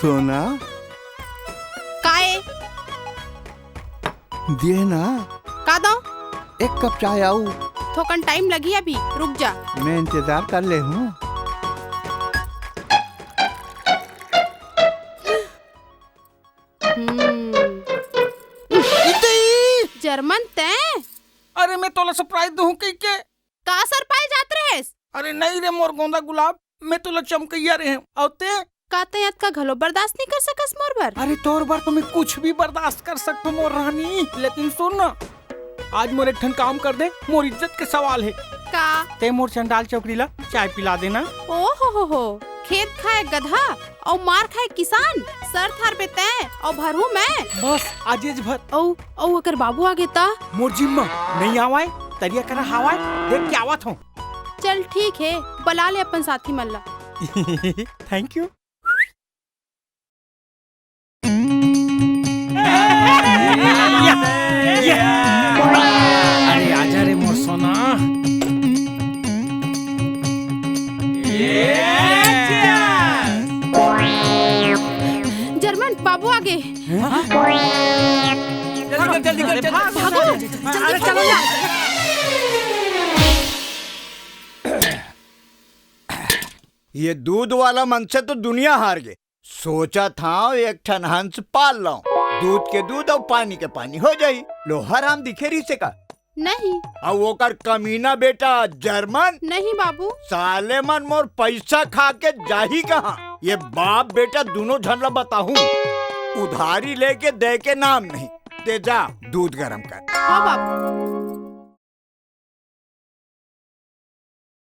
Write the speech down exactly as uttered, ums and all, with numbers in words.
सोना। काय? दे ना। का दो? एक कप चाय आऊ। थोकन टाइम लगी अभी, रुक जा। मैं इंतजार कर ले हूँ। हम्म। जर्मन तैं? अरे, मैं तोला सरप्राइज दूँ कहिके। का सरप्राइज जात रहेस? अरे नहीं रे मोर गोंदा गुलाब, मैं तोला चमकैया रहे हूँ। अउ ते? का तैं अतका घलो बर्दाश्त नहीं कर सकस मोर बर? अरे तोर बर तो मैं कुछ भी बर्दाश्त कर सकता हूँ मोर रानी, लेकिन सुन ना, आज मोर एक ठन काम कर दे, मोर इज्जत के सवाल है। का? ते मोर चंडाल चौकड़ी ला चाय पिला देना। ओ हो हो हो, खेत खाए गधा अउ मार खाए किसान, सर थार पे तैं अउ भरू मैं। बस आजेज भर। अउ अउ अगर बाबू आगे ता? मोर जिम्मा नहीं आवाए, तरिया करा हवाए, देख के आवत हूँ। चल ठीक है, बला ले अपन साथी मन ला। Thank you. अरे आजा रे मोर सोना। जर्मन, बाबू आगे। जल्दी कर, जल्दी कर, जल्दी कर। भागो। अरे चलो ना। ये दूध वाला मन से तो दुनिया हार गे। सोचत हंव एक ठन हंस पाल लंव, दूध के दूध अउ पानी के पानी हो जाही। लो हराम दिखे रहिसे का? नहीं। अउ ओकर कमीना बेटा जर्मन? नहीं बाबू। साले मन मोर पैसा खा के जाही कहाँ? ये बाप बेटा दूनों झन ला बताहूँ, उधारी लेके दे के नाम नहीं। ते जा दूध गरम कर। हाँ बाबू।